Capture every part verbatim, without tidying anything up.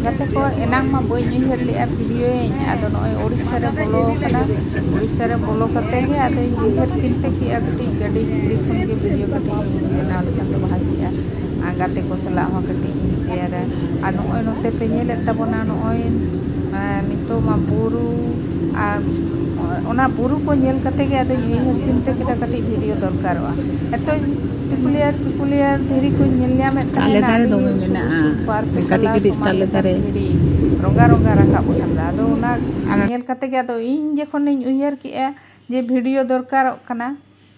ᱜᱟᱛᱮ ᱠᱚ, ᱮᱱᱟᱝ ᱢᱟ ᱵᱟᱹᱧ ᱩᱭᱦᱟᱹᱨ ᱞᱮᱫᱼᱟ ᱵᱷᱤᱰᱤᱭᱳᱭᱟᱹᱧ, ᱟᱫᱚ ᱱᱚᱜᱼᱚᱭ ᱳᱰᱤᱥᱟ ᱨᱮ ᱵᱚᱞᱚ ᱟᱠᱟᱱᱟ᱾ ᱳᱰᱤᱥᱟ ᱨᱮ ᱵᱚᱞᱚ ᱠᱟᱛᱮ ᱜᱮ ᱟᱫᱚᱧ ᱩᱭᱦᱟᱹᱨ ᱪᱤᱱᱛᱟᱹ ᱠᱮᱫᱼᱟ, ᱠᱟᱹᱴᱤᱡ ᱜᱟᱹᱰᱤ ᱵᱷᱤᱰᱤᱭᱳ ᱠᱟᱹᱴᱤᱡ ᱤᱧ ᱵᱮᱱᱟᱣ ᱞᱮᱠᱷᱟᱱ ᱫᱚ ᱵᱷᱟᱜᱮᱜᱼᱟ᱾ ᱟᱨ ᱜᱟᱛᱮ ᱠᱚ ᱥᱟᱞᱟᱜ ᱦᱚᱸ ᱠᱟᱹᱴᱤᱡ ᱤᱧ ᱥᱮᱭᱟᱨᱟ᱾ ᱟᱨ ᱱᱚᱜᱼᱚᱭ ᱱᱚᱛᱮ ᱯᱮ ᱧᱮᱞᱮᱫ ᱛᱟᱵᱚᱱᱟ, ᱱᱚᱜᱼᱚᱭ ᱱᱤᱛᱚᱜ ᱢᱟ ᱵᱩᱨᱩ, ᱟᱨ ᱚᱱᱟ ᱵᱩᱨᱩ ᱠᱚ ᱧᱮᱞ ᱠᱟᱛᱮ ᱜᱮ ᱟᱫᱚᱧ ᱩᱭᱦᱟᱹᱨ ᱪᱤᱱᱛᱟᱹ ᱠᱮᱫᱟ, ᱠᱟᱹᱴᱤᱡ ᱵᱷᱤᱰᱤᱭᱳ ᱫᱚᱨᱠᱟᱨᱚᱜᱼᱟ᱾ ᱮᱛᱚ ᱯᱤᱠᱩᱞᱤᱭᱟᱨ ᱯᱤᱠᱩᱞᱤᱭᱟᱨ ᱫᱷᱤᱨᱤ ᱠᱚᱧ ᱧᱮᱞ ᱧᱟᱢᱮᱫ ᱛᱟᱦᱮᱱᱟ, ᱛᱟᱞᱮ ᱫᱟᱨᱮ ᱟᱹᱰᱤ ᱫᱚᱢᱮ ᱩᱥᱩᱞ ᱢᱮᱱᱟᱜᱼᱟ᱾ ᱩᱥᱩᱞ ᱯᱟᱨᱠ ᱠᱟᱹᱴᱤᱡ ᱛᱟᱞᱟ ᱠᱟᱹᱴᱤᱡ ᱥᱚᱢᱟᱱ ᱛᱟᱞᱮ ᱞᱮᱠᱟᱱ ᱫᱟᱨᱮ᱾ ᱫᱷᱤᱨᱤ ᱨᱚᱸᱜᱟ ᱨᱚᱸᱜᱟ ᱨᱟᱠᱟᱵ ᱟᱠᱟᱱᱟ᱾ ᱟᱫᱚ ᱚᱱᱟ ᱟᱨ ᱧᱮᱞ ᱠᱟᱛᱮ ᱜᱮ ᱟᱫᱚ ᱤᱧ ᱡᱚᱠᱷᱚᱱᱤᱧ ᱩᱭᱦᱟᱹᱨ ᱠᱮᱜᱼᱟ ᱡᱮ ᱵᱷᱤᱰᱤᱭᱳ ᱫᱚᱨᱠᱟᱨᱚᱜ ᱠᱟᱱᱟ,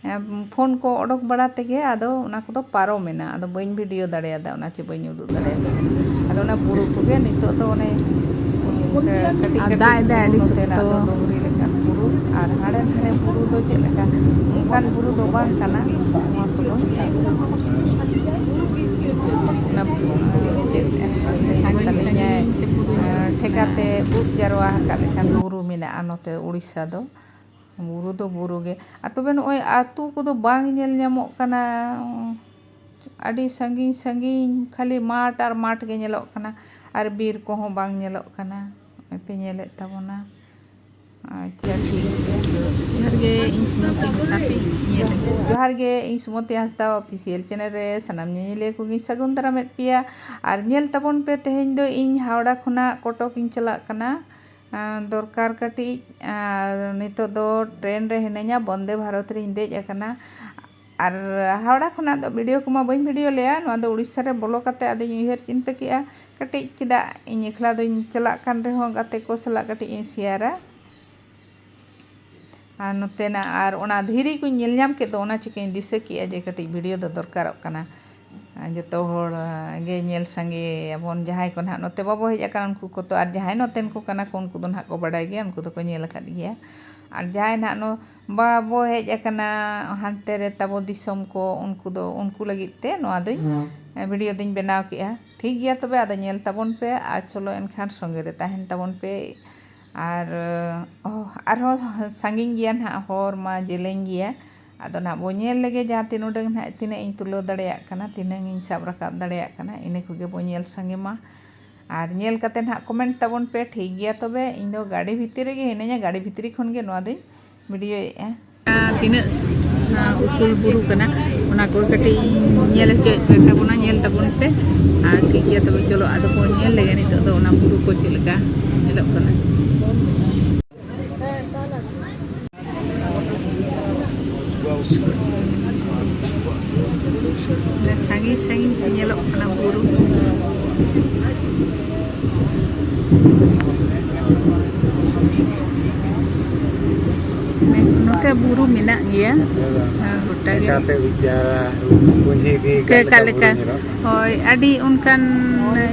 ᱮᱸ, ᱯᱷᱳᱱ ᱠᱚ ᱚᱰᱚᱠ ᱵᱟᱲᱟ ᱛᱮᱜᱮ ᱟᱫᱚ ᱚᱱᱟ ᱠᱚᱫᱚ ᱯᱟᱨᱚᱢᱮᱱᱟ᱾ ᱟᱫᱚ ᱵᱟᱹᱧ ᱵᱷᱤᱰᱤᱭᱳ ᱫᱟᱲᱮᱭᱟᱫᱟ, ᱚᱱᱟ ᱪᱮ ᱵᱟᱹᱧ ᱩᱫᱩᱜ ᱫᱟᱲᱮᱭᱟᱫᱟ᱾ ᱟᱫᱚ ᱚᱱᱟ ᱵᱩᱨᱩ ᱠᱚᱜᱮ ᱱᱤᱛᱚᱜ ᱫᱚ ᱚᱱᱮ ᱤᱱᱠᱟᱹ ᱠᱟᱹᱴᱤᱡ ᱟᱨ ᱠᱟᱹᱴᱤᱡ ᱫᱟᱜ ᱮᱫᱟᱭ ᱵᱩᱨᱩ, ᱟᱹᱰᱤ ᱱᱚᱛᱮᱱᱟᱜ ᱥᱚᱠᱛᱚ᱾ ᱫᱚ ᱰᱩᱝᱨᱤ ᱞᱮᱠᱟᱱ ᱵᱩᱨᱩ᱾ ᱟᱨ ᱦᱟᱸᱰᱮ ᱱᱟᱰᱮ ᱵᱩᱨᱩ ᱫᱚ ᱪᱮᱫ ᱞᱮᱠᱟ, ᱚᱱᱠᱟᱱ ᱵᱩᱨᱩ ᱫᱚ ᱵᱟᱝ ᱠᱟᱱᱟ᱾ ᱱᱚᱣᱟ ᱠᱚᱫᱚ ᱚᱱᱟ, ᱪᱮᱫ, ᱥᱟᱺᱜᱤᱧ ᱥᱟᱺᱜᱤᱧ ᱛᱟᱹᱞᱤᱧᱟᱭ, ᱛᱮ ᱵᱩᱨᱩ ᱢᱮᱱᱟᱜᱼᱟ᱾ ᱴᱷᱮᱠᱟᱛᱮ ᱵᱩᱫ ᱡᱟᱨᱣᱟ ᱟᱠᱟᱫ ᱞᱮᱠᱟᱱ ᱵᱩᱨᱩ ᱢᱮᱱᱟᱜᱼᱟ ᱱᱚᱛᱮ ᱩᱲᱤᱥᱥᱟ ᱫᱚ᱾ ᱵᱩᱨᱩ ᱫᱚ ᱵᱩᱨᱩ ᱜᱮ᱾ ᱟᱨ ᱛᱚᱵᱮ ᱱᱚᱜᱼᱚᱭ ᱟᱹᱛᱩ ᱠᱚᱫᱚ ᱵᱟᱝ ᱧᱮᱞ ᱧᱟᱢᱚᱜ ᱠᱟᱱᱟ᱾ ᱟᱹᱰᱤ ᱥᱟᱺᱜᱤᱧ ᱥᱟᱺᱜᱤᱧ ᱠᱷᱟᱹᱞᱤ ᱢᱟᱴᱷ ᱟᱨ ᱢᱟᱴᱷ ᱜᱮ ᱧᱮᱞᱚᱜ ᱠᱟᱱᱟ, ᱟᱨ ᱵᱤᱨ ᱠᱚᱦᱚᱸ ᱵᱟᱝ ᱧᱮᱞᱚᱜ ᱠᱟᱱᱟ᱾ ᱱᱚᱜᱼᱚᱭ ᱯᱮ ᱧᱮᱞᱮᱫ ᱛᱟᱵᱚᱱᱟ᱾ ᱟᱪᱪᱷᱟ, ᱴᱷᱤᱠ ᱜᱮᱭᱟ᱾ ᱡᱚᱦᱟᱨ ᱜᱮ, ᱤᱧ ᱥᱩᱢᱚᱛᱤ ᱦᱟᱸᱥᱫᱟ ᱯᱮ ᱧᱮᱞ ᱞᱮᱫᱟ᱾ ᱡᱚᱦᱟᱨ ᱜᱮ, ᱤᱧ ᱥᱩᱢᱚᱛᱤ ᱦᱟᱸᱥᱫᱟ ᱚᱯᱷᱤᱥᱤᱭᱟᱞ ᱪᱮᱱᱮᱞ ᱨᱮ ᱥᱟᱱᱟᱢ ᱧᱮᱧᱮᱞᱤᱭᱟᱹ ᱠᱚᱜᱮᱧ ᱥᱟᱹᱜᱩᱱ ᱫᱟᱨᱟᱢᱮᱫ ᱯᱮᱭᱟ᱾ ᱟᱨ ᱧᱮᱞ ᱛᱟᱵᱚᱱ ᱯᱮ, ᱛᱮᱦᱮᱧ ᱫᱚ ᱤᱧ ᱦᱟᱣᱲᱟ ᱠᱷᱚᱱᱟᱜ ᱠᱚᱴᱚᱠ ᱤᱧ ᱪᱟᱞᱟᱜ ᱠᱟᱱᱟ᱾ ᱟᱨ ᱫᱚᱨᱠᱟᱨ ᱠᱟᱹᱴᱤᱡ, ᱟᱨ ᱱᱤᱛᱚᱜ ᱫᱚ ᱴᱨᱮᱱ ᱨᱮ ᱦᱤᱱᱟᱹᱧᱟ, ᱵᱚᱱᱫᱮ ᱵᱷᱟᱨᱚᱛ ᱨᱤᱧ ᱫᱮᱡ ᱟᱠᱟᱱᱟ᱾ ᱟᱨ ᱦᱟᱣᱲᱟ ᱠᱷᱚᱱᱟᱜ ᱫᱚ ᱵᱷᱤᱰᱤᱭᱳ ᱠᱚᱢᱟ ᱵᱟᱹᱧ ᱵᱷᱤᱰᱤᱭᱳ ᱞᱮᱜᱼᱟ, ᱱᱚᱣᱟ ᱫᱚ ᱩᱲᱤᱥᱥᱟ ᱨᱮ ᱵᱚᱞᱚ ᱠᱟᱛᱮ ᱟᱫᱚᱧ ᱩᱭᱦᱟᱹᱨ ᱪᱤᱱᱛᱟᱹ ᱠᱮᱜᱼᱟ, ᱠᱟᱹᱴᱤᱡ ᱪᱮᱫᱟᱜ ᱤᱧ ᱮᱠᱞᱟ ᱫᱚᱧ ᱪᱟᱞᱟᱜ ᱠᱟᱱ ᱨᱮᱦᱚᱸ ᱜᱟᱛᱮ ᱠᱚ ᱥᱟᱞᱟᱜ ᱠᱟᱹᱴᱤᱡ ᱤᱧ ᱥᱮᱭᱟᱨᱟ᱾ ᱟᱨ ᱱᱚᱛᱮᱱᱟᱜ, ᱟᱨ ᱚᱱᱟ ᱫᱷᱤᱨᱤ ᱠᱚᱧ ᱧᱮᱞ ᱧᱟᱢ ᱠᱮᱫ ᱫᱚ, ᱚᱱᱟ ᱪᱤᱠᱟᱹᱧ ᱫᱤᱥᱟᱹ ᱠᱮᱜᱼᱟ ᱡᱮ ᱠᱟᱹᱴᱤᱡ ᱵᱷᱤᱰᱤᱭᱳ ᱫᱚ ᱫᱚᱨᱠᱟᱨᱚᱜ ᱠᱟᱱᱟ᱾ ᱟᱨ ᱡᱚᱛᱚ ᱦᱚᱲ ᱜᱮ ᱧᱮᱞ ᱥᱟᱸᱜᱮᱭᱟᱵᱚᱱ, ᱡᱟᱦᱟᱸᱭ ᱠᱚ ᱱᱟᱦᱟᱜ ᱱᱚᱛᱮ ᱵᱟᱵᱚ ᱦᱮᱡ ᱟᱠᱟᱱᱟ ᱩᱱᱠᱩ ᱠᱚ ᱛᱚ, ᱟᱨ ᱡᱟᱦᱟᱸᱭ ᱱᱚᱛᱮᱱ ᱠᱚ ᱠᱟᱱᱟ ᱠᱚ ᱩᱱᱠᱩ ᱫᱚ ᱱᱟᱦᱟᱜ ᱠᱚ ᱵᱟᱰᱟᱭ ᱜᱮᱭᱟ, ᱩᱱᱠᱩ ᱫᱚᱠᱚ ᱧᱮᱞ ᱟᱠᱟᱫ ᱜᱮᱭᱟ᱾ ᱟᱨ ᱡᱟᱦᱟᱸᱭ ᱱᱟᱦᱟᱜ ᱱᱚ-, ᱵᱟᱵᱚ ᱦᱮᱡ ᱟᱠᱟᱱᱟ ᱦᱟᱱᱛᱮ ᱨᱮ ᱛᱟᱵᱚ ᱫᱤᱥᱚᱢ ᱠᱚ, ᱩᱱᱠᱩ ᱫᱚ, ᱩᱱᱠᱩ ᱞᱟᱹᱜᱤᱫ ᱛᱮ ᱱᱚᱣᱟ ᱫᱚᱧ, ᱦᱮᱸ᱾ ᱵᱷᱤᱰᱤᱭᱳ ᱫᱚᱧ ᱵᱮᱱᱟᱣ ᱠᱮᱜᱼᱟ᱾ ᱴᱷᱤᱠ ᱜᱮᱭᱟ, ᱛᱚᱵᱮ ᱟᱫᱚ ᱧᱮᱞ ᱛᱟᱵᱚᱱ ᱯᱮ, ᱟᱨ ᱪᱚᱞᱚ ᱮᱱᱠᱷᱟᱱ ᱥᱚᱸᱜᱮ ᱨᱮ ᱛᱟᱦᱮᱱ ᱛᱟᱵᱚᱱ ᱯᱮ᱾ ᱟᱨ, ᱚ, ᱟᱨᱦᱚᱸ ᱥᱟᱺᱜᱤᱧ ᱜᱮᱭᱟ ᱱᱟᱦᱟᱜ, ᱦᱚᱨ ᱢᱟ ᱡᱮᱞᱮᱧ ᱜᱮᱭᱟ᱾ ᱟᱫᱚ ᱱᱟᱦᱟᱜ ᱵᱚ ᱧᱮᱞ ᱞᱮᱜᱮ ᱡᱟᱦᱟᱸ ᱛᱤᱱ ᱩᱰᱟᱹᱝ ᱱᱟᱦᱟᱜ, ᱛᱤᱱᱟᱹᱜ ᱤᱧ ᱛᱩᱞᱟᱹᱣ ᱫᱟᱲᱮᱭᱟᱜ ᱠᱟᱱᱟ, ᱛᱤᱱᱟᱹᱝ ᱤᱧ ᱥᱟᱵ ᱨᱟᱠᱟᱵ ᱫᱟᱲᱮᱭᱟᱜ ᱠᱟᱱᱟ, ᱤᱱᱟᱹ ᱠᱚᱜᱮ ᱵᱚ ᱧᱮᱞ ᱥᱟᱸᱜᱮ ᱢᱟ᱾ ᱟᱨ ᱧᱮᱞ ᱠᱟᱛᱮ ᱱᱟᱦᱟᱜ comment ᱛᱟᱵᱚᱱ ᱯᱮ᱾ ᱴᱷᱤᱠ ᱜᱮᱭᱟ, ᱛᱚᱵᱮ ᱤᱧ ᱫᱚ ᱜᱟᱹᱰᱤ ᱵᱷᱤᱛᱤᱨ ᱨᱮᱜᱮ ᱦᱤᱱᱟᱹᱧᱟ, ᱜᱟᱹᱰᱤ ᱵᱷᱤᱛᱨᱤ ᱠᱷᱚᱱ ᱜᱮ ᱱᱚᱣᱟ ᱫᱚᱧ ᱵᱷᱤᱰᱤᱭᱳᱭᱮᱫᱼᱟ᱾ ᱛᱤᱱᱟᱹᱜ, ᱟᱸ, ᱩᱥᱩᱞ ᱵᱩᱨᱩ ᱠᱟᱱᱟ, ᱚᱱᱟ ᱠᱚ ᱠᱟᱹᱴᱤᱡ ᱤᱧ ᱧᱮᱞ ᱦᱚᱪᱚᱭᱮᱫ ᱯᱮ ᱛᱟᱵᱚᱱᱟ, ᱧᱮᱞ ᱛᱟᱵᱚᱱ ᱯᱮ᱾ ᱟᱨ ᱴᱷᱤᱠ ᱜᱮᱭᱟ, ᱛᱚᱵᱮ ᱪᱚᱞᱚ ᱟᱫᱚ ᱵᱚᱱ ᱧᱮᱞ ᱞᱮᱜᱮ ᱱᱤᱛᱚᱜ ᱫᱚ ᱚᱱᱟ ᱵᱩᱨᱩ ᱠᱚ ᱪᱮᱫ ᱞᱮᱠᱟ ᱧᱮᱞᱚᱜ ᱠᱟᱱᱟ᱾ ᱥᱟᱺᱜᱤᱧ ᱥᱟᱺᱜᱤᱧ ᱛᱮ ᱧᱮᱞᱚᱜ ᱠᱟᱱᱟ ᱵᱩᱨᱩ᱾ ᱱᱚᱛᱮ ᱵᱩᱨᱩ ᱢᱮᱱᱟᱜ ᱜᱮᱭᱟ, ᱦᱮᱸ, ᱜᱚᱴᱟ ᱜᱮ᱾ ᱪᱮᱠᱟᱛᱮ ᱩᱡᱟᱹᱲᱟ, ᱯᱩᱸᱡᱤ ᱤᱫᱤ ᱪᱮᱠᱟ ᱞᱮᱠᱟ ᱞᱮᱠᱟ? ᱵᱩᱨᱩ ᱧᱮᱞᱚᱜ᱾ ᱦᱳᱭ, ᱟᱹᱰᱤ ᱚᱱᱠᱟᱱ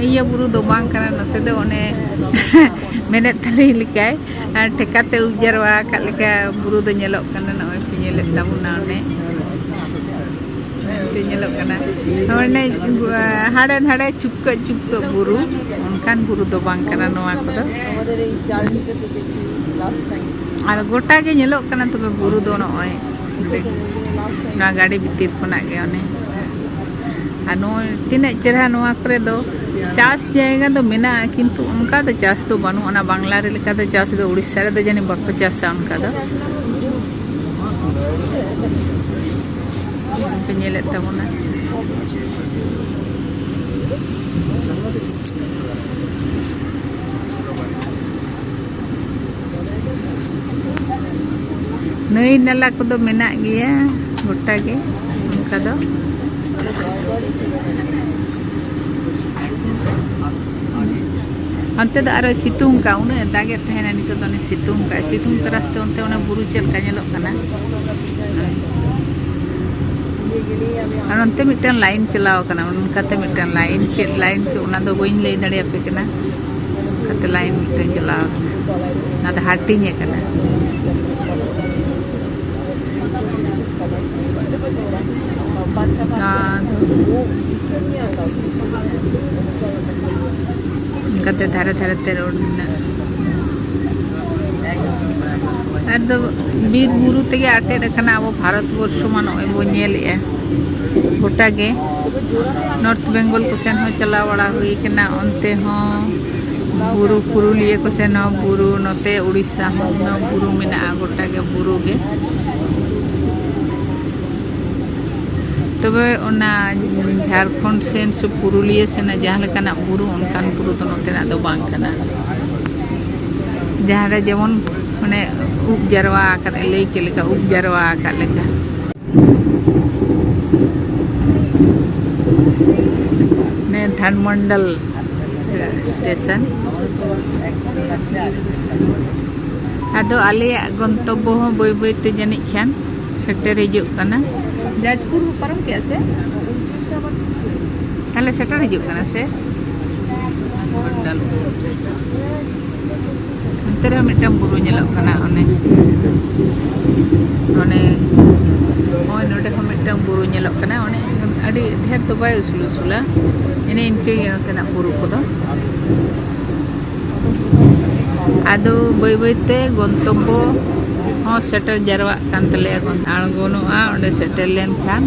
ᱤᱭᱟᱹ ᱵᱩᱨᱩ ᱫᱚ ᱵᱟᱝ ᱠᱟᱱᱟ᱾ ᱱᱚᱛᱮ ᱫᱚ ᱚᱱᱮ ᱢᱮᱱᱮᱫ ᱛᱟᱞᱤᱧ ᱞᱮᱠᱟᱭ, ᱟᱨ ᱴᱷᱮᱠᱟᱛᱮ ᱩᱵ ᱡᱟᱨᱣᱟ ᱟᱠᱟᱫ ᱞᱮᱠᱟ ᱵᱩᱨᱩ ᱫᱚ ᱧᱮᱞᱚᱜ ᱠᱟᱱᱟ᱾ ᱱᱚᱜᱼᱚᱭ ᱯᱮ ᱧᱮᱞᱮᱫ ᱛᱟᱵᱚᱱᱟ ᱚᱱᱮ ᱢᱮᱱᱛᱮ ᱧᱮᱞᱚᱜ ᱠᱟᱱᱟ᱾ ᱚᱱᱮ ᱦᱟᱸᱰᱮ ᱱᱟᱰᱮ ᱪᱩᱯᱠᱟᱹᱜ ᱪᱩᱯᱠᱟᱹᱜ ᱵᱩᱨᱩ, ᱚᱱᱠᱟᱱ ᱵᱩᱨᱩ ᱫᱚ ᱵᱟᱝ ᱠᱟᱱᱟ ᱱᱚᱣᱟ ᱠᱚᱫᱚ᱾ ᱟᱨ ᱜᱚᱴᱟ ᱜᱮ ᱧᱮᱞᱚᱜ ᱠᱟᱱᱟ ᱛᱚᱵᱮ ᱵᱩᱨᱩ ᱫᱚ ᱱᱚᱜᱼᱚᱭ ᱱᱚᱣᱟ ᱜᱟᱹᱰᱤ ᱵᱷᱤᱛᱤᱨ ᱠᱷᱚᱱᱟᱜ ᱜᱮ ᱚᱱᱮ᱾ ᱟᱨ ᱱᱚᱜᱼᱚᱭ ᱛᱤᱱᱟᱹᱜ ᱪᱮᱦᱨᱟ ᱱᱚᱣᱟ ᱠᱚᱨᱮ ᱫᱚ ᱪᱟᱥ ᱡᱟᱭᱜᱟ ᱫᱚ ᱢᱮᱱᱟᱜᱼᱟ, ᱠᱤᱱᱛᱩ ᱚᱱᱠᱟ ᱫᱚ ᱪᱟᱥ ᱫᱚ ᱵᱟᱹᱱᱩᱜᱼᱟ᱾ ᱚᱱᱟ ᱵᱟᱝᱞᱟ ᱨᱮ ᱞᱮᱠᱟ ᱫᱚ ᱪᱟᱥ ᱫᱚ ᱩᱲᱤᱥᱥᱟ ᱨᱮᱫᱚ ᱡᱟᱹᱱᱤᱡ ᱵᱟᱠᱚ ᱪᱟᱥᱟ ᱚᱱᱠᱟ ᱫᱚ᱾ ᱯᱮ ᱧᱮᱞᱮᱫ ᱛᱟᱵᱚᱱᱟ᱾ ᱱᱟᱹᱭ ᱱᱟᱞᱟ ᱠᱚᱫᱚ ᱢᱮᱱᱟᱜ ᱜᱮᱭᱟ ᱜᱚᱴᱟ ᱜᱮ ᱚᱱᱠᱟ ᱫᱚ᱾ ᱚᱱᱛᱮ ᱫᱚ ᱟᱨᱚᱭ ᱥᱤᱛᱩᱝ ᱠᱟᱜᱼᱟ, ᱩᱱᱟᱹᱜ ᱮ ᱫᱟᱜᱮᱫ ᱛᱟᱦᱮᱱᱟ, ᱱᱤᱛᱚᱜ ᱫᱚ ᱚᱱᱮ ᱥᱤᱛᱩᱝ ᱠᱟᱜᱼᱟ᱾ ᱥᱤᱛᱩᱝ ᱛᱟᱨᱟᱥ ᱛᱮ ᱚᱱᱛᱮ ᱚᱱᱟ ᱵᱩᱨᱩ ᱪᱮᱫ ᱞᱮᱠᱟ ᱧᱮᱞᱚᱜ ᱠᱟᱱᱟ᱾ ᱟᱨ ᱚᱱᱛᱮ ᱢᱤᱫᱴᱟᱝ ᱞᱟᱭᱤᱱ ᱪᱟᱞᱟᱣ ᱠᱟᱱᱟ, ᱚᱱᱠᱟᱛᱮ ᱢᱤᱫᱴᱟᱝ ᱞᱟᱭᱤᱱ, ᱪᱮᱫ ᱞᱟᱭᱤᱱ ᱪᱚ ᱚᱱᱟ ᱫᱚ ᱵᱟᱹᱧ ᱞᱟᱹᱭ ᱫᱟᱲᱮᱭᱟᱯᱮ ᱠᱟᱱᱟ᱾ ᱚᱱᱠᱟᱛᱮ ᱞᱟᱭᱤᱱ ᱢᱤᱫᱴᱟᱝ ᱪᱟᱞᱟᱣ ᱠᱟᱱᱟ, ᱚᱱᱟ ᱫᱚ ᱦᱟᱹᱴᱤᱧ ᱟᱠᱟᱱᱟ᱾ ᱟᱫᱚ ᱚᱱᱠᱟᱛᱮ ᱫᱷᱟᱨᱮ ᱫᱷᱟᱨᱮ ᱛᱮ ᱨᱳᱰ ᱢᱮᱱᱟᱜᱼᱟ᱾ ᱟᱫᱚ ᱵᱤᱨ ᱵᱩᱨᱩ ᱛᱮᱜᱮ ᱟᱴᱮᱫ ᱟᱠᱟᱱᱟ ᱟᱵᱚ ᱵᱷᱟᱨᱚᱛ ᱵᱚᱨᱥᱚ ᱢᱟ, ᱱᱚᱜᱼᱚᱭ ᱵᱚᱱ ᱧᱮᱞᱮᱜᱼᱟ᱾ ᱜᱚᱴᱟ ᱜᱮ ᱱᱚᱨᱛᱷ ᱵᱮᱝᱜᱚᱞ ᱠᱚ ᱥᱮᱱ ᱦᱚᱸ ᱪᱟᱞᱟᱣ ᱵᱟᱲᱟ ᱦᱩᱭ ᱠᱟᱱᱟ᱾ ᱚᱱᱛᱮ ᱦᱚᱸ ᱵᱩᱨᱩ, ᱯᱩᱨᱩᱞᱤᱭᱟᱹ ᱠᱚ ᱥᱮᱱ ᱦᱚᱸ ᱵᱩᱨᱩ, ᱱᱚᱛᱮ ᱩᱲᱤᱥᱥᱟ ᱦᱚᱸ ᱦᱩᱱᱟᱹᱝ ᱵᱩᱨᱩ ᱢᱮᱱᱟᱜᱼᱟ, ᱜᱚᱴᱟ ᱜᱮ ᱵᱩᱨᱩ ᱜᱮ᱾ ᱛᱚᱵᱮ ᱚᱱᱟ ᱡᱷᱟᱲᱠᱷᱚᱸᱰ ᱥᱮᱱ ᱥᱮ ᱯᱩᱨᱩᱞᱤᱭᱟᱹ ᱥᱮᱱᱟᱜ ᱡᱟᱦᱟᱸ ᱞᱮᱠᱟᱱᱟᱜ ᱵᱩᱨᱩ, ᱚᱱᱠᱟᱱ ᱵᱩᱨᱩ ᱫᱚ ᱱᱚᱛᱮᱱᱟᱜ ᱫᱚ ᱵᱟᱝ ᱠᱟᱱᱟ᱾ ᱡᱟᱦᱟᱸ ᱨᱮ ᱡᱮᱢᱚᱱ ᱢᱟᱱᱮ ᱩᱵ ᱡᱟᱨᱣᱟ ᱟᱠᱟᱫ, ᱞᱟᱹᱭ ᱠᱮᱫ ᱞᱮᱠᱟ, ᱩᱵ ᱡᱟᱨᱣᱟ ᱟᱠᱟᱫ ᱞᱮᱠᱟ᱾ ᱱᱮ ᱫᱷᱟᱱᱢᱚᱱᱰᱚᱞ ᱥᱴᱮᱥᱚᱱ᱾ ᱟᱫᱚ ᱟᱞᱮᱭᱟᱜ ᱜᱚᱱᱛᱚᱵᱵᱚ ᱦᱚᱸ ᱵᱟᱹᱭ ᱵᱟᱹᱭ ᱛᱮ ᱡᱟᱹᱱᱤᱡ ᱠᱷᱟᱱ ᱥᱮᱴᱮᱨ ᱦᱤᱡᱩᱜ ᱠᱟᱱᱟ᱾ ᱡᱟᱡᱽᱯᱩᱨ ᱯᱟᱨᱚᱢ ᱠᱮᱜᱼᱟ ᱥᱮ? ᱛᱟᱦᱞᱮ ᱥᱮᱴᱮᱨ ᱦᱤᱡᱩᱜ ᱠᱟᱱᱟ ᱥᱮ? ᱚᱱᱛᱮ ᱨᱮᱦᱚᱸ ᱢᱤᱫᱴᱟᱝ ᱵᱩᱨᱩ ᱧᱮᱞᱚᱜ ᱠᱟᱱᱟ, ᱚᱱᱮ, ᱚᱱᱮ, ᱱᱚᱜᱼᱚᱭ ᱱᱚᱰᱮ ᱦᱚᱸ ᱢᱤᱫᱴᱟᱝ ᱵᱩᱨᱩ ᱧᱮᱞᱚᱜ ᱠᱟᱱᱟ᱾ ᱚᱱᱮ ᱟᱹᱰᱤ ᱰᱷᱮᱨ ᱫᱚ ᱵᱟᱭ ᱩᱥᱩᱞ ᱩᱥᱩᱞᱟ, ᱮᱱᱮ ᱤᱱᱠᱟᱹ ᱜᱮ ᱱᱚᱛᱮᱱᱟᱜ ᱵᱩᱨᱩ ᱠᱚᱫᱚ᱾ ᱟᱫᱚ ᱵᱟᱹᱭ ᱵᱟᱹᱭ ᱛᱮ ᱜᱚᱱᱛᱚᱵᱵᱚ ᱦᱚᱸ ᱥᱮᱴᱮᱨ ᱡᱟᱨᱣᱟᱜ ᱠᱟᱱ ᱛᱟᱞᱮᱭᱟ᱾ ᱟᱬᱜᱚᱱᱚᱜᱼᱟ ᱚᱸᱰᱮ ᱥᱮᱴᱮᱨ ᱞᱮᱱᱠᱷᱟᱱ᱾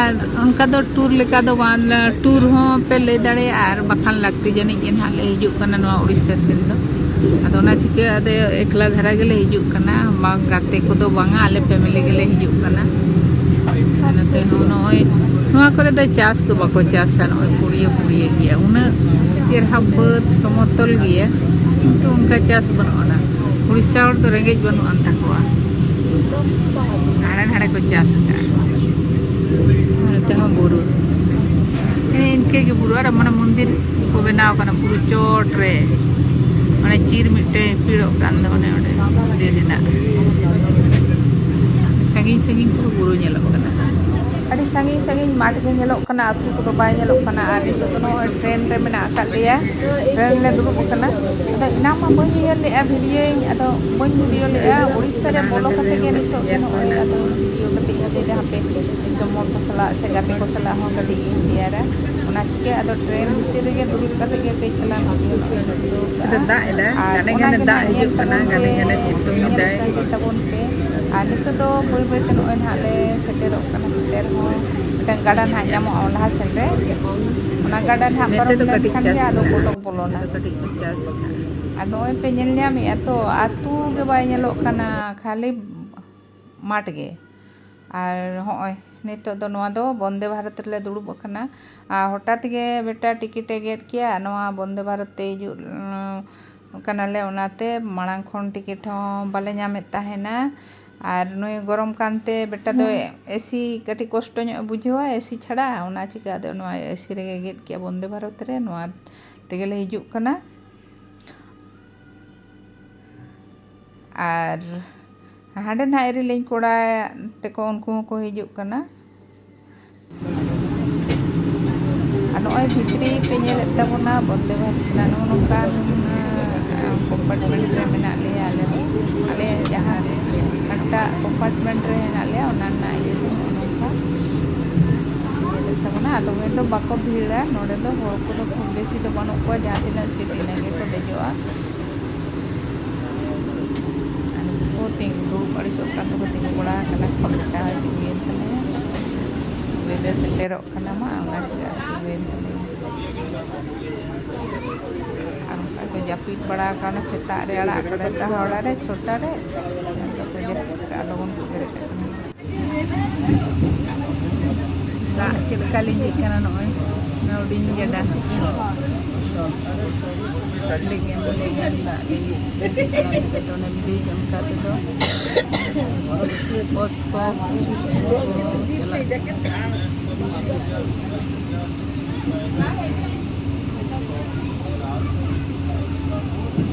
ᱟᱨ ᱚᱱᱠᱟ ᱫᱚ ᱴᱩᱨ ᱞᱮᱠᱟ ᱫᱚ ᱵᱟᱝ, ᱴᱩᱨ ᱦᱚᱸ ᱯᱮ ᱞᱟᱹᱭ ᱫᱟᱲᱮᱭᱟᱜᱼᱟ, ᱟᱨ ᱵᱟᱠᱷᱟᱱ ᱞᱟᱹᱠᱛᱤ ᱡᱟᱹᱱᱤᱡ ᱜᱮ ᱱᱟᱦᱟᱜ ᱞᱮ ᱦᱤᱡᱩᱜ ᱠᱟᱱᱟ ᱱᱚᱣᱟ ᱩᱲᱤᱥᱥᱟ ᱥᱮᱱ ᱫᱚ᱾ ᱟᱫᱚ ᱚᱱᱟ ᱪᱤᱠᱟᱹ ᱟᱫᱚ ᱮᱠᱞᱟ ᱫᱷᱟᱨᱟ ᱜᱮᱞᱮ ᱦᱤᱡᱩᱜ ᱠᱟᱱᱟ, ᱵᱟᱝ ᱜᱟᱛᱮ ᱠᱚᱫᱚ ᱵᱟᱝᱟ, ᱟᱞᱮ ᱯᱷᱮᱢᱮᱞᱤ ᱜᱮᱞᱮ ᱦᱤᱡᱩᱜ ᱠᱟᱱᱟ᱾ ᱱᱚᱛᱮ ᱦᱚᱸ ᱱᱚᱜᱼᱚᱭ ᱱᱚᱣᱟ ᱠᱚᱨᱮ ᱫᱚ ᱪᱟᱥ ᱫᱚ ᱵᱟᱠᱚ ᱪᱟᱥᱟ, ᱱᱚᱜᱼᱚᱭ ᱯᱩᱲᱤᱭᱟᱹ ᱯᱩᱲᱤᱭᱟᱹ ᱜᱮᱭᱟ, ᱩᱱᱟᱹᱜ ᱪᱮᱨᱦᱟ ᱵᱟᱹᱫᱽ ᱥᱚᱢᱚᱛᱚᱞ ᱜᱮᱭᱟ, ᱠᱤᱱᱛᱩ ᱚᱱᱠᱟ ᱪᱟᱥ ᱵᱟᱹᱱᱩᱜ ᱟᱱᱟ᱾ ᱩᱲᱤᱥᱥᱟ ᱦᱚᱲ ᱫᱚ ᱨᱮᱸᱜᱮᱡ ᱵᱟᱹᱱᱩᱜ ᱟᱱ ᱛᱟᱠᱚᱣᱟ, ᱦᱟᱸᱰᱮ ᱱᱟᱰᱮ ᱠᱚ ᱪᱟᱥ ᱟᱠᱟᱫᱼᱟ᱾ ᱱᱚᱛᱮ ᱦᱚᱸ ᱵᱩᱨᱩ, ᱦᱮᱸ, ᱤᱱᱠᱟᱹ ᱜᱮ ᱵᱩᱨᱩ, ᱟᱨ ᱢᱟᱱᱮ ᱢᱚᱱᱫᱤᱨ ᱠᱚ ᱵᱮᱱᱟᱣ ᱠᱟᱱᱟ ᱵᱩᱨᱩ ᱪᱚᱴ ᱨᱮ, ᱢᱟᱱᱮ ᱪᱤᱨ ᱢᱤᱫᱴᱮᱱ ᱯᱤᱲᱚᱜ ᱠᱟᱱ ᱫᱚ, ᱚᱱᱮ ᱚᱸᱰᱮ ᱢᱚᱱᱫᱤᱨ ᱨᱮᱱᱟᱜ ᱥᱟᱺᱜᱤᱧ ᱥᱟᱺᱜᱤᱧ ᱛᱮᱦᱚᱸ ᱵᱩᱨᱩ ᱧᱮᱞᱚᱜ ᱠᱟᱱᱟ᱾ ᱟᱹᱰᱤ ᱥᱟᱺᱜᱤᱧ ᱥᱟᱺᱜᱤᱧ ᱢᱟᱴᱷ ᱜᱮ ᱧᱮᱞᱚᱜ ᱠᱟᱱᱟ, ᱟᱹᱛᱩ ᱠᱚᱫᱚ ᱵᱟᱭ ᱧᱮᱞᱚᱜ ᱠᱟᱱᱟ᱾ ᱟᱨ ᱱᱤᱛᱚᱜ ᱫᱚ ᱱᱚᱜᱼᱚᱭ ᱴᱨᱮᱱ ᱨᱮ ᱢᱮᱱᱟᱜ ᱟᱠᱟᱫ ᱞᱮᱭᱟ, ᱴᱨᱮᱱ ᱞᱮ ᱫᱩᱲᱩᱵ ᱟᱠᱟᱱᱟ᱾ ᱟᱫᱚ ᱮᱱᱟᱝ ᱢᱟ ᱵᱟᱹᱧ ᱩᱭᱦᱟᱹᱨ ᱞᱮᱫᱼᱟ ᱵᱷᱤᱰᱤᱭᱳᱧ, ᱟᱫᱚ ᱵᱟᱹᱧ ᱵᱷᱤᱰᱤᱭᱳ ᱞᱮᱫᱼᱟ᱾ ᱩᱲᱤᱥᱥᱟ ᱨᱮ ᱵᱚᱞᱚ ᱠᱟᱛᱮ ᱜᱮ ᱱᱤᱛᱚᱜ ᱜᱮ ᱱᱚᱜᱼᱚᱭ ᱟᱫᱚ ᱵᱷᱤᱰᱤᱭᱳ ᱠᱟᱛᱮ ᱤᱧ ᱞᱟᱹᱭᱫᱟ, ᱦᱟᱯᱮ ᱫᱤᱥᱚᱢ ᱦᱚᱲ ᱠᱚ ᱥᱟᱞᱟᱜ ᱥᱮ ᱜᱟᱛᱮ ᱠᱚ ᱥᱟᱞᱟᱜ ᱦᱚᱸ ᱠᱟᱹᱴᱤᱡ ᱤᱧ ᱥᱮᱭᱟᱨᱟ᱾ ᱚᱱᱟ ᱪᱤᱠᱟᱹ ᱟᱫᱚ ᱴᱨᱮᱱ ᱵᱷᱤᱛᱤᱨ ᱨᱮᱜᱮ ᱫᱩᱲᱩᱵ ᱠᱟᱛᱮ ᱜᱮ ᱠᱟᱹᱡ ᱛᱟᱞᱟᱝ ᱵᱷᱤᱰᱤᱭᱳ ᱱᱚᱜᱼᱚᱭ ᱞᱮ ᱛᱩᱞᱟᱹᱣ ᱠᱟᱜᱼᱟ᱾ ᱟᱫᱚ ᱫᱟᱜ ᱮᱫᱟᱭ, ᱟᱨ ᱜᱷᱟᱱᱮ ᱚᱱᱟ ᱜᱷᱟᱱᱮ ᱜᱮ ᱫᱟᱜ ᱱᱟᱦᱟᱜ ᱧᱮᱞ ᱦᱤᱡᱩᱜ ᱠᱟᱱᱟ, ᱛᱟᱵᱚᱱ ᱜᱷᱟᱱᱮ ᱯᱮ, ᱜᱷᱟᱱᱮ ᱥᱤᱛᱩᱝ ᱧᱮᱞ ᱮᱫᱟᱭ᱾ ᱥᱟᱸᱜᱮ ᱛᱟᱵᱚᱱ ᱯᱮ᱾ ᱟᱨ ᱱᱤᱛᱚᱜ ᱫᱚ ᱵᱟᱹᱭ ᱵᱟᱹᱭ ᱛᱮ ᱱᱚᱜᱼᱚᱭ ᱱᱟᱦᱟᱜ ᱞᱮ ᱥᱮᱴᱮᱨᱚᱜ ᱠᱟᱱᱟ᱾ ᱥᱮᱴᱮᱨ ᱦᱚᱸ ᱢᱤᱫᱴᱟᱝ ᱜᱟᱰᱟ ᱱᱟᱦᱟᱜ ᱧᱟᱢᱚᱜᱼᱟ ᱞᱟᱦᱟ ᱥᱮᱫ ᱨᱮ, ᱚᱱᱟ ᱜᱟᱰᱟ ᱱᱟᱦᱟᱜ ᱱᱚᱛᱮ ᱯᱟᱨᱚᱢ ᱫᱚ ᱠᱟᱹᱴᱤᱡ ᱞᱮᱱᱠᱷᱟᱱ ᱪᱟᱥ ᱜᱮ ᱟᱫᱚ ᱢᱮᱱᱟᱜᱼᱟ᱾ ᱵᱚᱞᱚᱜ ᱵᱚᱞᱚᱱᱟ᱾ ᱱᱚᱛᱮ ᱫᱚ ᱠᱟᱹᱴᱤᱡ ᱠᱚ ᱪᱟᱥ ᱢᱮᱱᱟᱜᱼᱟ᱾ ᱟᱨ ᱱᱚᱜᱼᱚᱭ ᱯᱮ ᱧᱮᱞ ᱧᱟᱢᱮᱜᱼᱟ ᱛᱚ, ᱟᱹᱛᱩ ᱜᱮ ᱵᱟᱭ ᱧᱮᱞᱚᱜ ᱠᱟᱱᱟ, ᱠᱷᱟᱹᱞᱤ ᱢᱟᱴᱷ ᱜᱮ᱾ ᱟᱨ ᱦᱚᱸᱜᱼᱚᱭ ᱱᱤᱛᱚᱜ ᱫᱚ ᱱᱚᱣᱟ ᱫᱚ ᱵᱚᱱᱫᱮ ᱵᱷᱟᱨᱚᱛ ᱨᱮᱞᱮ ᱫᱩᱲᱩᱵ ᱟᱠᱟᱱᱟ᱾ ᱟᱨ ᱦᱚᱴᱟᱛ ᱜᱮ ᱵᱮᱴᱟ ᱴᱤᱠᱤᱴ ᱮ ᱜᱮᱫ ᱠᱮᱜᱼᱟ, ᱱᱚᱣᱟ ᱵᱚᱱᱫᱮ ᱵᱷᱟᱨᱚᱛ ᱛᱮ ᱦᱤᱡᱩᱜ, ᱩᱸ, ᱠᱟᱱᱟᱞᱮ, ᱚᱱᱟᱛᱮ ᱢᱟᱲᱟᱝ ᱠᱷᱚᱱ ᱴᱤᱠᱤᱴ ᱦᱚᱸ ᱵᱟᱞᱮ ᱧᱟᱢᱮᱫ ᱛᱟᱦᱮᱱᱟ᱾ ᱟᱨ ᱱᱩᱭ ᱜᱚᱨᱚᱢ ᱠᱟᱱᱛᱮ ᱵᱮᱴᱟ ᱫᱚ ᱦᱮᱸ᱾ ᱮᱥᱤ ᱠᱟᱹᱴᱤᱡ ᱠᱚᱥᱴᱚ ᱧᱚᱜ ᱮ ᱵᱩᱡᱷᱟᱹᱣᱟ, ᱮᱥᱤ ᱪᱷᱟᱲᱟ, ᱚᱱᱟ ᱪᱤᱠᱟᱹ ᱟᱫᱚ ᱱᱚᱣᱟ ᱮᱥᱤ ᱨᱮᱜᱮ ᱜᱮᱫ ᱠᱮᱜᱼᱟ ᱵᱚᱱᱫᱮ ᱵᱷᱟᱨᱚᱛ ᱨᱮ, ᱱᱚᱣᱟ ᱛᱮᱜᱮᱞᱮ ᱦᱤᱡᱩᱜ ᱠᱟᱱᱟ᱾ ᱟᱨ ᱦᱟᱸᱰᱮ ᱱᱟᱦᱟᱜ ᱤᱨᱤᱞᱤᱧ ᱠᱚᱲᱟ ᱛᱮᱠᱚ, ᱩᱱᱠᱩ ᱦᱚᱸᱠᱚ ᱦᱤᱡᱩᱜ ᱠᱟᱱᱟ᱾ ᱟᱨ ᱱᱚᱜᱼᱚᱭ ᱵᱷᱤᱛᱨᱤ ᱯᱮ ᱧᱮᱞᱮᱫ ᱛᱟᱵᱚᱱᱟ ᱵᱚᱱᱫᱮ ᱵᱷᱟᱨᱚᱛ ᱨᱮᱱᱟᱜ ᱱᱚᱜᱼᱚ ᱱᱚᱝᱠᱟᱱ, ᱟᱸ, ᱠᱚᱢᱯᱟᱨᱴᱢᱮᱱᱴ ᱨᱮ ᱢᱮᱱᱟᱜ ᱞᱮᱭᱟ ᱟᱞᱮ ᱫᱚ᱾ ᱟᱞᱮ ᱡᱟᱦᱟᱸ ᱨᱮ ᱦᱟᱱᱟᱴᱟᱜ ᱠᱚᱢᱯᱟᱨᱴᱢᱮᱱᱴ ᱨᱮ ᱦᱮᱱᱟᱜ ᱞᱮᱭᱟ, ᱚᱱᱟ ᱨᱮᱱᱟᱜ ᱤᱭᱟᱹ ᱫᱚ ᱱᱚᱜᱼᱚ ᱱᱚᱝᱠᱟ ᱧᱮᱞᱮᱫ ᱛᱟᱵᱚᱱᱟ᱾ ᱟᱨ ᱫᱚᱢᱮ ᱫᱚ ᱵᱟᱠᱚ ᱵᱷᱤᱲᱟ, ᱱᱚᱰᱮ ᱫᱚ ᱦᱚᱲ ᱠᱚᱫᱚ ᱠᱷᱩᱵ ᱵᱮᱥᱤ ᱫᱚ ᱵᱟᱹᱱᱩᱜ ᱠᱚᱣᱟ, ᱡᱟᱦᱟᱸ ᱛᱤᱱᱟᱹᱜ ᱥᱤᱴ ᱤᱱᱟᱹ ᱜᱮᱠᱚ ᱫᱮᱡᱚᱜᱼᱟ᱾ ᱟᱨ ᱱᱩᱠᱩ ᱠᱚ ᱛᱤᱸᱜᱩ, ᱫᱩᱲᱩᱵ ᱟᱹᱲᱤᱥᱚᱜ ᱠᱟᱱ ᱫᱚᱠᱚ ᱛᱤᱸᱜᱩ ᱵᱟᱲᱟ ᱟᱠᱟᱱᱟ, ᱠᱷᱚᱲ ᱞᱮᱠᱟ ᱦᱚᱭ ᱛᱤᱸᱜᱩᱭᱮᱱ ᱛᱟᱞᱮᱭᱟ᱾ ᱞᱟᱹᱭ ᱫᱟᱭ ᱥᱮᱴᱮᱨᱚᱜ ᱠᱟᱱᱟ ᱢᱟ, ᱚᱱᱟ ᱪᱤᱠᱟᱹ ᱛᱤᱸᱜᱩᱭᱮᱱ ᱛᱟᱞᱮᱭᱟ᱾ ᱟᱨ ᱚᱱᱠᱟ ᱠᱚ ᱡᱟᱹᱯᱤᱫ ᱵᱟᱲᱟ ᱟᱠᱟᱱᱟ, ᱥᱮᱛᱟᱜ ᱨᱮ ᱟᱲᱟᱜ ᱠᱟᱫᱟᱭ ᱛᱚ ᱦᱟᱣᱲᱟ ᱨᱮ ᱪᱷᱚᱴᱟ ᱨᱮ, ᱟᱫᱚ ᱠᱚ ᱡᱟᱹᱯᱤᱫ ᱠᱟᱜᱼᱟ, ᱞᱚᱜᱚᱱ ᱠᱚ ᱵᱮᱨᱮᱫ ᱟᱠᱟᱱᱟ᱾ ᱫᱟᱜ ᱪᱮᱫ ᱞᱮᱠᱟ ᱞᱤᱸᱡᱤᱜ ᱠᱟᱱᱟ ᱱᱚᱜᱼᱚᱭ, ᱚᱱᱟ ᱦᱩᱰᱤᱧ ᱜᱟᱰᱟ᱾ ᱞᱮᱜᱮᱢ ᱞᱮᱜᱮᱢ ᱫᱟᱜ ᱞᱤᱸᱡᱤᱜ ᱠᱟᱱᱟ᱾ ᱚᱱᱟ ᱛᱮᱫᱚ ᱚᱱᱮ ᱵᱨᱤᱡᱽ ᱚᱱᱠᱟ ᱛᱮᱫᱚ ᱵᱚᱥ ᱠᱚ ᱪᱟᱞᱟᱜ ᱠᱟᱱᱟ᱾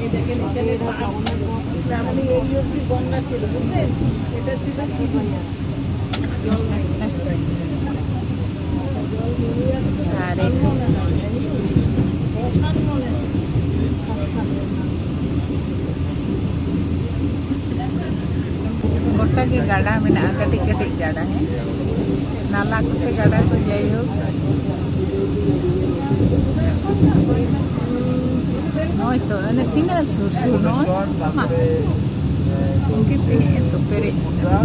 এই দেখেন, এখানে পার্ক ছিল। তার মানে এই অবধি গঙ্গা ছিল, বুঝলেন? এটা ছিল সিঁড়ি। জল নেই। জল নেই। আর এই বসান মনে হয়। ᱜᱚᱴᱟ ᱜᱮ ᱜᱟᱰᱟ ᱢᱮᱱᱟᱜᱼᱟ, ᱠᱟᱹᱴᱤᱡ ᱠᱟᱹᱴᱤᱡ ᱜᱟᱰᱟ, ᱦᱮᱸ, ᱱᱟᱞᱟ ᱠᱚ ᱥᱮ ᱜᱟᱰᱟ ᱠᱚ, ᱡᱟᱭᱦᱳᱠ᱾ ᱱᱚᱜᱼᱚᱭ ᱛᱚ, ᱚᱱᱮ ᱛᱤᱱᱟᱹᱜ ᱥᱩᱨ ᱥᱩᱨ, ᱱᱚᱜᱼᱚᱭ᱾ ᱜᱮ ᱯᱮᱨᱮᱡ ᱮᱱᱟ᱾ ᱯᱮᱨᱮᱡ ᱮᱱᱟ᱾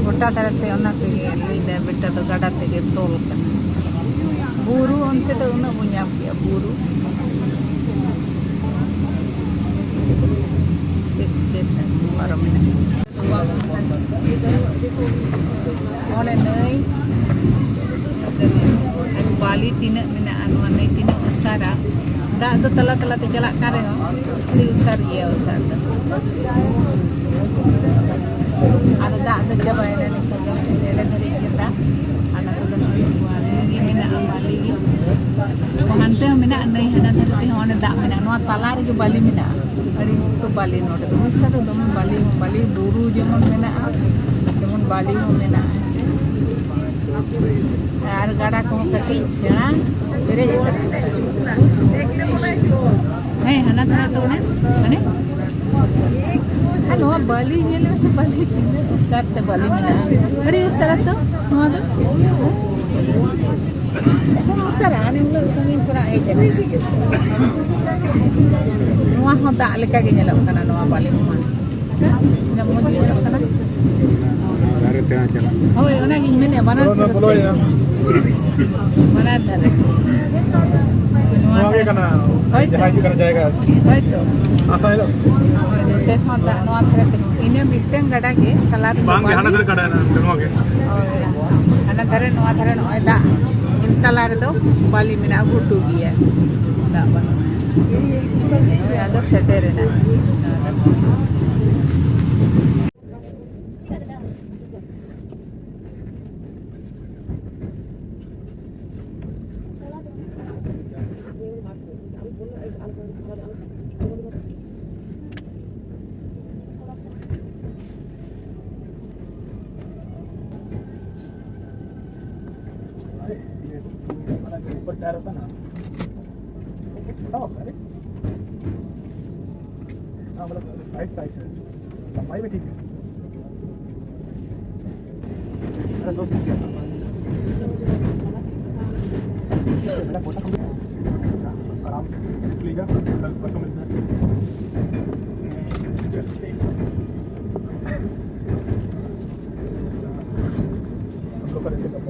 ᱜᱚᱴᱟ ᱫᱷᱟᱨᱮ ᱛᱮ ᱚᱱᱟ ᱛᱮᱜᱮ ᱞᱟᱹᱭᱫᱟᱭ, ᱵᱮᱴᱟ ᱫᱚ ᱜᱟᱰᱟ ᱛᱮᱜᱮ ᱛᱚᱞ ᱠᱟᱱᱟ᱾ ᱵᱩᱨᱩ ᱚᱱᱛᱮ ᱫᱚ ᱩᱱᱟᱹᱜ ᱵᱚ ᱧᱟᱢ ᱠᱮᱜᱼᱟ, ᱵᱩᱨᱩ᱾ ᱪᱮᱫ ᱥᱴᱮᱥᱚᱱ ᱪᱚ ᱯᱟᱨᱚᱢᱮᱱᱟ᱾ ᱚᱱᱮ ᱱᱟᱹᱭ, ᱵᱟᱞᱤ ᱛᱤᱱᱟᱹᱜ ᱢᱮᱱᱟᱜᱼᱟ, ᱱᱚᱣᱟ ᱱᱟᱹᱭ ᱛᱤᱱᱟᱹᱜ ᱩᱥᱟᱨᱟ᱾ ᱫᱟᱜ ᱫᱚ ᱛᱟᱞᱟ ᱛᱟᱞᱟ ᱛᱮ ᱪᱟᱞᱟᱜ ᱠᱟᱱ ᱨᱮᱦᱚᱸ, ᱟᱹᱰᱤ ᱩᱥᱟᱨ ᱜᱮᱭᱟ, ᱩᱥᱟᱨ ᱫᱚ᱾ ᱟᱫᱚ ᱫᱟᱜ ᱫᱚ ᱪᱟᱵᱟᱭᱮᱱᱟ ᱱᱤᱛᱚᱜ ᱫᱚ, ᱱᱮᱰᱮ ᱫᱷᱟᱹᱨᱤᱡ ᱜᱮ ᱫᱟᱜ᱾ ᱟᱨ ᱱᱚᱛᱮ ᱫᱚ ᱱᱚᱜᱼᱚᱭ ᱵᱟᱞᱤ ᱜᱮ ᱢᱮᱱᱟᱜᱼᱟ, ᱵᱟᱞᱤ ᱜᱮ᱾ ᱦᱟᱱᱛᱮ ᱦᱚᱸ ᱢᱮᱱᱟᱜᱼᱟ ᱱᱟᱹᱭ, ᱦᱟᱱᱟ ᱫᱷᱟᱨᱮ ᱛᱮᱦᱚᱸ ᱚᱸᱰᱮ ᱫᱟᱜ ᱢᱮᱱᱟᱜᱼᱟ᱾ ᱱᱚᱣᱟ ᱛᱟᱞᱟ ᱨᱮᱜᱮ ᱵᱟᱞᱤ ᱢᱮᱱᱟᱜᱼᱟ᱾ ᱟᱹᱰᱤ ᱥᱚᱠᱛᱚ ᱵᱟᱞᱤ ᱱᱚᱰᱮ ᱫᱚ᱾ ᱩᱲᱤᱥᱥᱟ ᱫᱚ ᱫᱚᱢᱮ ᱵᱟᱞᱤ, ᱵᱟᱞᱤ ᱵᱩᱨᱩ ᱡᱮᱢᱚᱱ ᱢᱮᱱᱟᱜᱼᱟ, ᱡᱮᱢᱚᱱ ᱵᱟᱞᱤ ᱦᱚᱸ ᱢᱮᱱᱟᱜᱼᱟ, ᱦᱮᱸ ᱥᱮ᱾ ᱟᱨ ᱜᱟᱰᱟ ᱠᱚᱦᱚᱸ ᱠᱟᱹᱴᱤᱡ ᱥᱮᱬᱟ ᱯᱮᱨᱮᱡ ᱟᱠᱟᱱᱟ᱾ ᱦᱮᱸ, ᱦᱟᱱᱟ ᱫᱷᱟᱨᱮ ᱫᱚ ᱚᱱᱮ, ᱢᱟᱱᱮ, ᱟᱨ ᱱᱚᱣᱟ ᱵᱟᱞᱤ ᱧᱮᱞ ᱢᱮᱥᱮ, ᱵᱟᱞᱤ ᱛᱤᱱᱟᱹᱜ ᱩᱥᱟᱨ ᱛᱮ ᱵᱟᱞᱤ ᱢᱮᱱᱟᱜᱼᱟ᱾ ᱟᱹᱰᱤ ᱩᱥᱟᱨᱟ ᱛᱚ ᱱᱚᱣᱟ ᱫᱚ᱾ ᱠᱚᱢ ᱩᱥᱟᱹᱨᱟ, ᱦᱟᱱᱮ ᱩᱱᱟᱹᱜ ᱥᱟᱺᱜᱤᱧ ᱠᱷᱚᱱᱟᱜ ᱦᱮᱡ ᱮᱱᱟ᱾ ᱱᱚᱣᱟ ᱦᱚᱸ ᱫᱟᱜ ᱞᱮᱠᱟ ᱜᱮ ᱧᱮᱞᱚᱜ ᱠᱟᱱᱟ, ᱱᱚᱣᱟ ᱵᱟᱞᱤ ᱠᱚᱢᱟ᱾ ᱛᱤᱱᱟᱹᱜ ᱢᱚᱡᱽ ᱜᱮ ᱧᱮᱞᱚᱜ ᱠᱟᱱᱟ᱾ ᱚᱱᱟ ᱫᱷᱟᱨᱮ ᱛᱮᱦᱚᱸ ᱪᱟᱞᱟᱜ᱾ ᱦᱳᱭ, ᱚᱱᱟᱜᱤᱧ ᱢᱮᱱᱮᱫᱼᱟ, ᱵᱟᱱᱟᱨ ᱫᱷᱟᱨᱮ ᱛᱮ᱾ ᱵᱟᱱᱟᱨ ᱫᱷᱟᱨᱮ᱾ ᱱᱚᱣᱟ ᱱᱚᱣᱟ ᱜᱮ ᱫᱷᱟᱨᱮ᱾ ᱠᱟᱱᱟ, ᱦᱳᱭ ᱛᱚ᱾ ᱡᱟᱦᱟᱸ ᱦᱤᱡᱩᱜ ᱠᱟᱱᱟ ᱡᱟᱭᱜᱟ᱾ ᱦᱳᱭ ᱛᱚ᱾ ᱟᱥᱟ ᱦᱤᱞᱳᱜ᱾ ᱦᱳᱭ, ᱱᱚᱛᱮ ᱦᱚᱸ ᱫᱟᱜ ᱱᱚᱣᱟ ᱫᱷᱟᱨᱮ ᱛᱮᱦᱚᱸ᱾ ᱤᱱᱟᱹ ᱢᱤᱫᱴᱟᱹᱝ ᱜᱟᱰᱟ ᱜᱮ ᱛᱟᱞᱟ ᱨᱮᱫᱚ ᱵᱟᱝ ᱜᱮ, ᱵᱟᱞᱤ᱾ ᱦᱟᱱᱟ ᱫᱷᱟᱨᱮ ᱜᱟᱰᱟ ᱦᱮᱱᱟᱜᱼᱟ, ᱱᱚᱣᱟ ᱜᱮ᱾ ᱦᱳᱭ, ᱦᱟᱱᱟ ᱫᱷᱟᱨᱮ, ᱱᱚᱣᱟ ᱫᱷᱟᱨᱮ ᱱᱚᱜᱼᱚᱭ ᱫᱟᱜ ᱛᱟᱞᱟ ᱨᱮᱫᱚ ᱵᱟᱞᱤ ᱢᱮᱱᱟᱜᱼᱟ, ᱜᱷᱩᱴᱩ ᱜᱮᱭᱟ, ᱫᱟᱜ ᱵᱟᱹᱱᱩᱜᱼᱟ᱾ ᱦᱳᱭ, ᱟᱫᱚ ᱥᱮᱴᱮᱨᱮᱱᱟ᱾ ऊपर जा रहा था ना। हाँ, मतलब साइड साइड है, लंबाई भी ठीक है। आराम से निकलेगा, कल परसों मिलते हैं। हम लोग का देखिए सब।